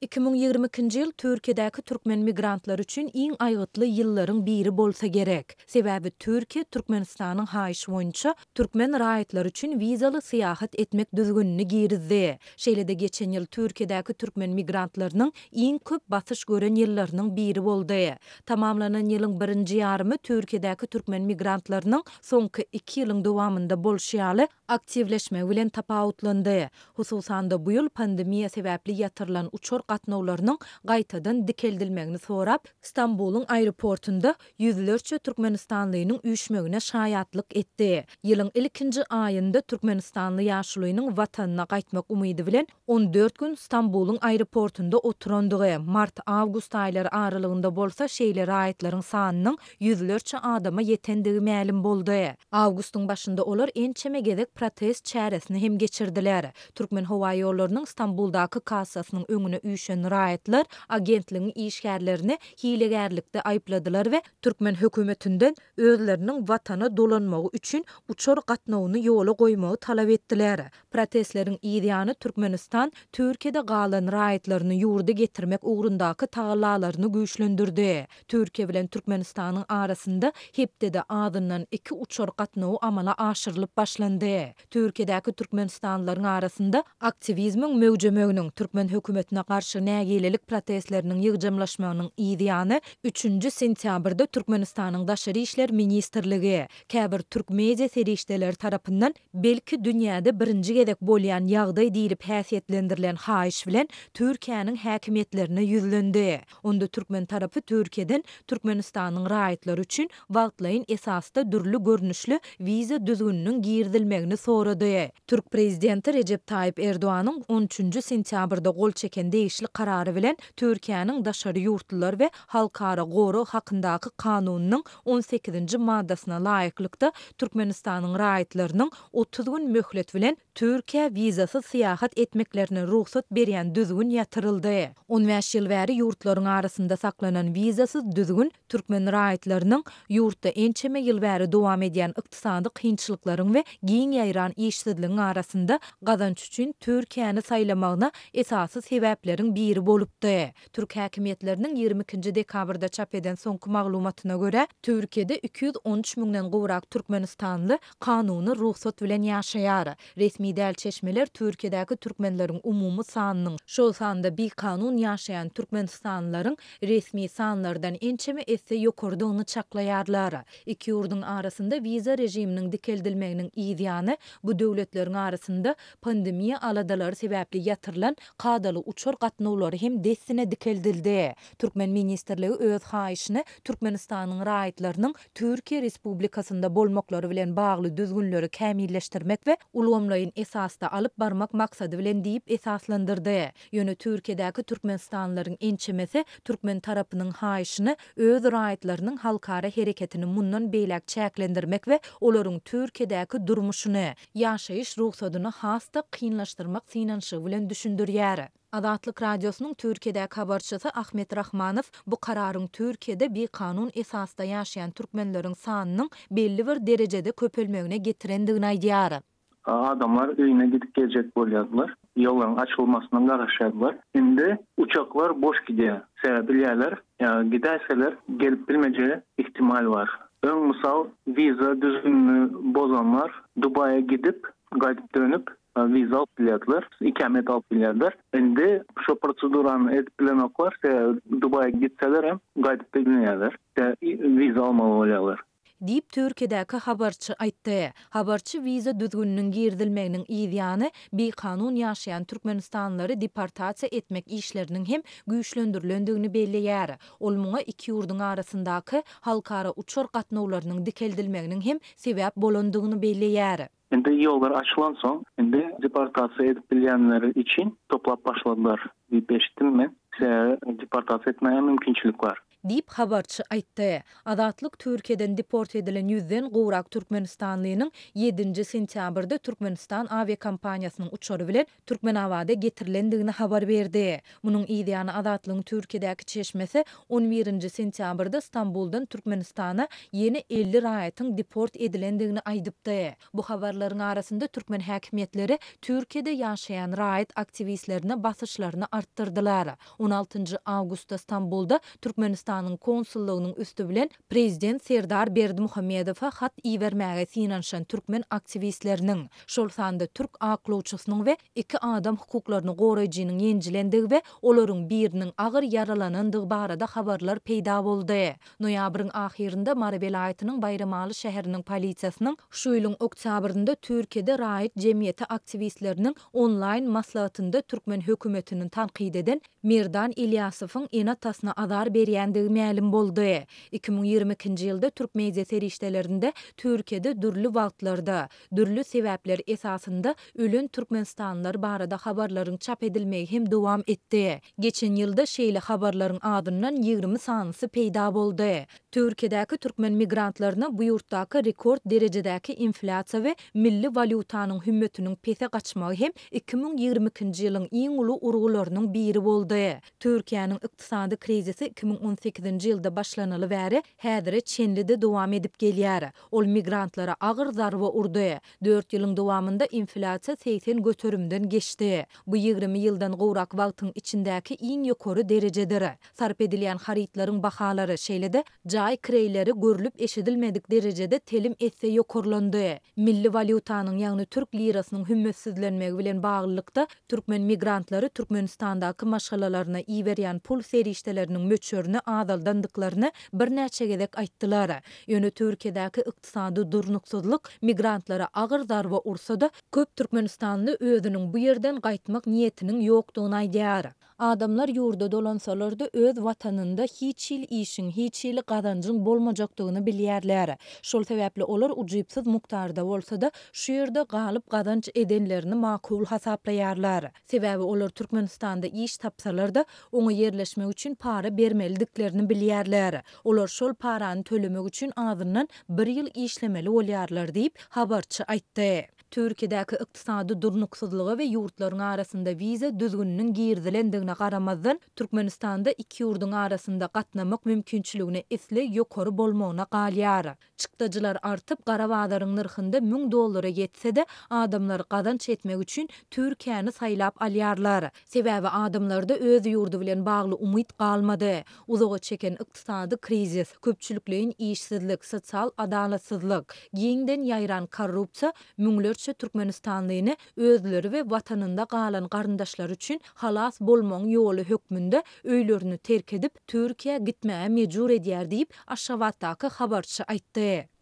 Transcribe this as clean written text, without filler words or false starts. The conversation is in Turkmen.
2022-nji ýyl Türkiýedäki türkmen migrantlary üçin iň aýgytly ýyllaryň biri bolsa gerek. Sebäbi Türkiýe Türkmenistanyň haýyşy boýunça türkmen raýatlary üçin wizaly syýahat etmek düzgünini girizdi. Şeýle-de geçen ýyl Türkiýedäki türkmen migrantlarynyň iň köp basyş gören ýyllarynyň biri boldy. Tamamlanan ýylyň birinji ýarymy Türkiýedäki türkmen migrantlarynyň soňky iki ýylyň dowamynda bolşy ýaly aktiwleşmegi bilen tapawutlandy. Hususan-da, bu ýyl pandemiýa sebäpli ýatyrylan uçar gatnawlarynyň gaýtadan dikeldilmegini sorap, Stambulyň aeroportunda ýüzlerçe türkmenistanlynyň üýşmegine şaýatlyk etdi. Ýylyň ilkinji aýynda türkmenistanly ýaşulynyň watanyna gaýtmak umydy bilen 14 gün Stambulyň aeroportunda oturandygy, mart-awgust aýlary aralygynda bolsa şeýle raýatlaryň sanynyň ýüzlerçe adama ýetendigi mälim boldy. Awgustyň başynda olar ençeme gezek protest çäresini hem geçirdiler. Türkmenhowaýollarynyň Stambuldaky kassasynyň öňüne üýşen raýatlar agentligiň işgärlerini hilegärlikde aýypladylar we türkmen hökümetinden özleriniň watana dolanmagy üçin uçar gatnawyny ýola goýmagy talap etdiler. Protestleriň yz ýany Türkmenistan Türkiýede galan raýatlaryny ýurda getirmek ugrundaky tagallalaryny güýçlendirdi. Türkiýe bilen Türkmenistanyň arasynda hepdede azyndan iki uçar gatnawy amala aşyrylyp başlandy. Türkiýedäki türkmenistanlylaryň arasynda aktiwizmiň möwjemeginiň, türkmen hökümetine garşy nägilelik protestleriniň ýygjamlaşmagynyň yz ýany, üçünji sentýabrda Türkmenistanyň Daşary işler ministrligi, käbir türk media serişdeleri tarapyndan belki dünýäde birinji gezek bolýan ýagdaý diýlip häsiýetlendirilen haýyş bilen Türkiýäniň häkimiýetlerine ýüzlendi. Onda türkmen tarapy Türkiýeden Türkmenistanyň raýatlary üçin wagtlaýyn esasda dürli görnüşli wiza düzgüniniň girizilmegini sorady. Türk prezidenti Rejep Taýyp Erdoganyň on üçünji sentýabrda gol çeken degişli karary bilen Türkiýäniň daşary ýurtlular we halkara gorag hakyndaky kanunynyň on sekizinji maddasyna laýyklykda Türkmenistanyň raýatlarynyň 30 gün möhlet bilen Türkiýä wizasyz syýahat etmeklerine rugsat berýän düzgün ýatyryldy. On bäş ýyl bäri ýurtlaryň arasynda saklanan wizasyz düzgün türkmen raýatlarynyň ýurtda ençeme ýyl bäri dowam edýän ykdysady kynçylyklaryň we giň ýaýran işsizligiň arasynda gazanç üçin Türkiýäni saýlamagyna esasy sebäpleriň biri bolupdy. Türk häkimiýetleriniň 22-nji dekabrda çap eden soňky maglumatyna görä, Türkiýede 213 müňden gowrak türkmenistanly kanuny rugsat bilen ýaşaýar. Resmi däl çeşmeler Türkiýedäki türkmenleriň umumy sanynyň, şol sanda bikanun ýaşaýan türkmenistanlylaryň resmi sanlardan ençeme esse ýokarydygyny çaklaýarlar. Iki ýurduň arasynda wiza režiminiň dikeldilmeginiň yz ýany, bu döwletleriň arasynda pandemiýa aladalary sebäpli ýatyrylan kadaly uçar gatnawlary hem dessine dikeldildi. Türkmen ministrligi öz haýyşyny Türkmenistanyň raýatlarynyň Türkiýe Respublikasynda bolmaklary bilen bagly düzgünleri kämilleşdirmek we ulgamlaýyn esasda alyp barmak maksady bilen diýip esaslandyrdy. Ýöne Türkiýedäki türkmenistanlylaryň ençemesi türkmen tarapynyň haýyşyny öz raýatlarynyň halkara hereketini mundan beýläk çäklendirmek we olaryň Türkiýedäki durmuşyny, ýaşaýyş rugsadyny has-da kynlaşdyrmak synanyşygy bilen düşündirýär. Azatlyk Radiosynyň Türkiýedäki habarçysy Ahmet Rahmanow bu kararyň Türkiýede bikanun esasda ýaşaýan türkmenleriň sanynyň belli bir derejede köpelmegine getirendigini aýdýar. Adamlar öýüne gidip geljek bolýardylar. Ýollaryň açylmasyna garaşýardylar. Indi uçaklar boş gidýär. Sebäbi bilýärler, gidäýseler gelip bilmejegi ihtimal bar. Öň mysal wiza düzgünini bozanlar Dubaýa gidip, gaýdyp dönüp wiza alyp bilýärdiler, ikamet alyp bilýärdiler. Indi şo prosedurany edip bilenoklar, sebäbi Dubaýa gitseler hem gaýdyp bilmeýärler, wiza almaly bolýarlar. Diýip, Türkiýedäki habarçy aýtdy. Habarçy wiza düzgüniniň girizilmeginiň yz ýany, bikanun ýaşaýan türkmenistanlylary deportasiýa etmek işleriniň hem güýçlendirilendigini belleýär. Ol muňa iki ýurduň arasyndaky halkara uçar gatnawlarynyň dikeldilmeginiň hem sebäp bolandygyny belleýär. Indi ýollar açylansoň, indi deportasiýa edip bilýänleri üçin toplap başladylar diýip eşitdim men. Sebäbi deportasiýa etmäge mümkinçilik bar. Diýip, habarçy aýtdy. Azatlyk Türkiýeden deport edilen ýüzden gowrak türkmenistanlynyň ýedinji sentýabrda Türkmenistan awiakompaniýasynyň uçary bilen Türkmenabada getirilendigini habar berdi. Munuň yzýany Azatlygyň Türkiýedäki çeşmesi on birinji sentýabrda Stambuldan Türkmenistana ýene 50 raýatyň deport edilendigini aýdypdy. Bu habarlar. Habarlaryň arasynda türkmen häkimiýetleri Türkiýede ýaşaýan raýat aktiwistlerine basyşlaryny artdyrdylar. On altynjy awgustda Stambulda Türkmenistanyň konsullygynyň üsti bilen prezident Serdar Berdimuhamedowa hat ibermäge synanyşan türkmen aktiwistleriniň, şol sanda türk aklawçysynyň we iki adam hukuklaryny goraýjynyň ýenjilendigi we olaryň biriniň agyr ýaralanandygy barada habarlar peýda boldy. Noýabryň ahyrynda Mary welaýatynyň Baýramaly şäheriniň polisiýasynyň şu ýylyň oktýabrynda Türkiýede raýat jemgyýeti aktiwistleriniň onlaýn maslahatynda türkmen hökümetini tankyt eden Merdan Ilýasowyň ene-atasyna azar berýändigi mälim boldy. 2022-nji ýylda türk media serişdelerinde Türkiýede dürli wagtlarda, dürli sebäpler esasynda ölen türkmenistanlylar barada habarlaryň çap edilmegi hem dowam etdi. Geçen ýylda şeýle habarlaryň azyndan 20 sanysy peýda boldy. Türkiýedäki türkmen migrantlaryna bu ýurtdaky rekord derejedäki inflýasiýa we milli walýutanyň hümmetiniň pese gaçmagy hem 2022-nji ýylyň iň uly urgularynyň biri boldy. Türkiýäniň ykdysady krizisi 2018-nji ýylda başlanaly bäri häzire çenli-de dowam edip gelýär. Ol migrantlara agyr zarba urdy. Dört ýylyň dowamynda inflýasiýa 80 göterimden geçdi. Bu 20 ýyldan gowrak wagtyň içindäki iň ýokary derejedir. Sarp edilýän harytlaryň bahalary, şeýle-de jaý kireýleri görlüp-eşidilmedik derejede telim esse ýokarlandy. Milli walýutanyň, ýagny türk lirasynyň hümmetsizlenmegi bilen baglylykda, türkmen migrantlary Türkmenistandaky maşgalalaryna iberýän pul serişdeleriniň möçberini azaldandyklaryny birnäçe gezek aýtdylar. Ýöne Türkiýedäki ykdysady durnuksyzlyk migrantlara agyr zarba ursa-da, köp türkmenistanly özüniň bu ýerden gaýtmak niýetiniň ýokdugyny aýdýar. Adamlar ýurda dolansalar-da öz watanynda hiç hili işiň, hiç hili gazanjyň bolmajakdygyny bilýärler. Şol sebäpli olar ujypsyz mukdarda bolsa-da, şu ýerde galyp gazanç edenlerini makul hasaplaýarlar. Sebäbi olar Türkmenistanda iş tapsalar-da, oňa ýerleşmek üçin para bermelidiklerini bilýärler. Olar şol parany tölemek üçin azyndan bir ýyl işlemeli bolýarlar diýip, habarçy aýtdy. Türkiýedäki ykdysady durnuksyzlyga we ýurtlaryň arasynda wiza düzgüniniň girizilendigine garamazdan, Türkmenistanda iki ýurduň arasynda gatnamak mümkinçiligine isleg ýokary bolmagyna galýar. Çykdajylar artyp, gara bazaryň nyrhynda 1000 dollara ýetse-de, adamlar gazanç etmek üçin Türkiýäni saýlap alýarlar. Sebäbi adamlarda öz ýurdy bilen bagly umyt galmady. Uzaga çeken ykdysady krizis, köpçülikleýin işsizlik, sosial adalatsyzlyk, giňden ýaýran korrupsiýa müňlerçe türkmenistanlyny özleri we watanynda galan garyndaşlary üçin halas bolmagyň ýoly hökmünde öýlerini terk edip, Türkiýä gitmäge mejbur edýär diýip, Aşgabatdaky habarçy aýtdy.